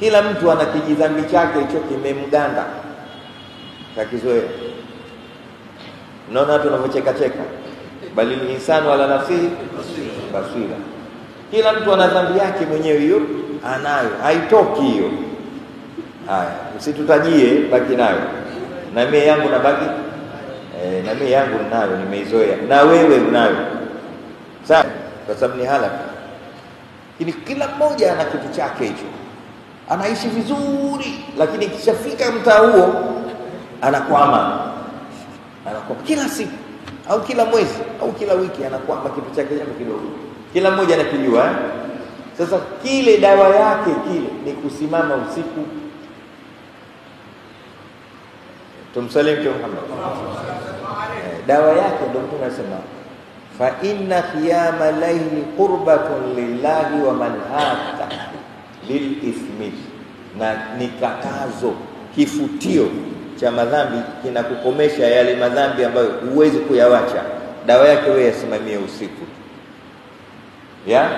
Kila mtu ana kijidhambi chake hicho kimemganda, kakizoea. Unaona watu wanavyocheka cheka, bali insanu ala nafsihi basira. Kila mtu ana dhambi yake mwenyewe, hiyo anayo, haitoki hiyo. Haya, usitutajie, baki nayo. Na mimi yangu nabaki na mimi yangu ninayo, nimeizoea, na wewe unayo. Sawa, kwa sababu ni halaka. Lakini kila mmoja ana kitu chake hicho, anaishi vizuri, lakini ikishafika mtaa huo anakwama. Anakwama kila siku au kila mwezi au kila wiki, anakwama kitu chake jambo kidogo. Kila mmoja anakijua eh? Sasa kile dawa yake kile ni kusimama usiku. Tumsalimu Mtume Muhammad. Dawa yake ndio Mtume anasema fa inna qiyama layli qurbatun lillahi wa man hata lil ithmi, na ni katazo, kifutio cha madhambi, kinakukomesha yale madhambi ambayo huwezi kuyawacha. Dawa yake wewe yasimamie usiku. Ya?